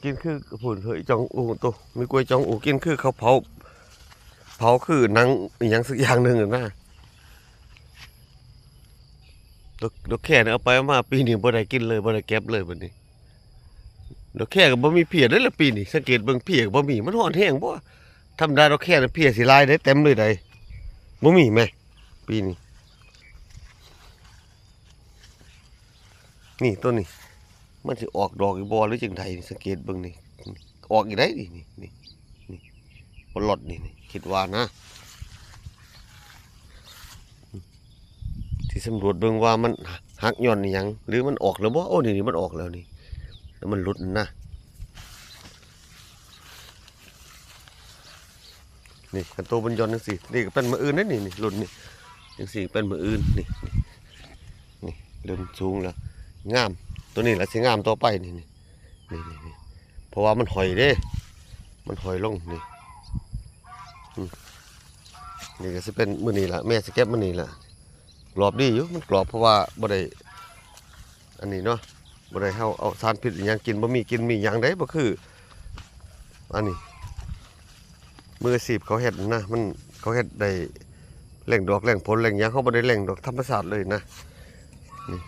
ກິນຄືພຸ້ນເຮີ້ຍ ຈອງອູໂຕ ມີກວຍຈອງອູ ກິນຄືເຂົາເຜົາ ເຜົາຄືໜັງອີ່ຫຍັງສັກຢ່າງໜຶ່ງຫັ້ນນະ. ດອກ ດອກແຄນີ້ເອົາໄປເອົາມາ ປີນີ້ບໍ່ໄດ້ກິນເລີຍ ບໍ່ໄດ້ເກັບເລີຍບັດນີ້. ດອກແຄກໍບໍ່ມີເພຍເດ້ລະປີນີ້ ສັງເກດເບິ່ງເພຍກໍບໍ່ມີ ມັນຮ້ອນແຮງບໍ່? ທຳມະດາດອກແຄນະເພຍຊິຫຼາຍເດ້ ເຕັມເລີຍໃດ໋ ບໍ່ມີແມ ປີນີ້. ນີ້ ໂຕນີ້ ມັນຊິອອກດອກອີກບໍ່ ຫຼືຈັ່ງໃດ? ສັງເກດເບິ່ງນີ້ ອອກອີກໃດ໋ນີ້ ນີ້ ນີ້ ນີ້ ບໍ່ລອດນີ້ ນີ້ ຄິດວ່ານະ. ຊິສຳຫຼວດເບິ່ງວ່າມັນຫັກຍ້ອນອີ່ຫຍັງ ຫຼືມັນອອກແລ້ວບໍ່? ໂອ້ ນີ້ ນີ້ ມັນອອກແລ້ວນີ້ ແລ້ວມັນຫຼຸດນະ. ນີ້ ຄັນໂຕມັນຢ່ອນຈັ່ງຊີ້ ນີ້ກໍເປັນມື້ອື່ນເດ້ນີ້ ນີ້ ລຸ້ນນີ້ ຈັ່ງຊີ້ເປັນມື້ອື່ນ ນີ້ ນີ້ ນີ້ ເລີ່ມສູງແລ້ວ ງາມ ໂຕນີ້ລະຊິງາມຕໍ່ໄປ ນີ້ ນີ້ ນີ້ ນີ້ ນີ້ ເພາະວ່າມັນຫອຍເດ້ ມັນຫອຍລົງ ນີ້ ອືມ ນີ້ກໍຊິເປັນມື້ນີ້ລະ ແມ່ຊິເກັບມື້ນີ້ລະ. ກອບດີຢູ່ ມັນກອບ ເພາະວ່າບໍ່ໄດ້ ອັນນີ້ເນາະ ບໍ່ໄດ້ເຮົາເອົາສານພິດອີ່ຫຍັງກິນ ບໍ່ມີກິ່ນມີຫຍັງເດ້ ບໍ່ຄືອັນນີ້ ມືອາຊີບເຂົາເຮັດນະ ມັນ ເຂົາເຮັດໄດ້ແຫຼ່ງດອກແຫຼ່ງຜົນແຫຼ່ງຫຍັງ ເຮົາບໍ່ໄດ້ແຫຼ່ງດອກ ທຳມະຊາດເລີຍນະ ນີ້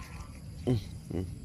ອືມ ອືມ.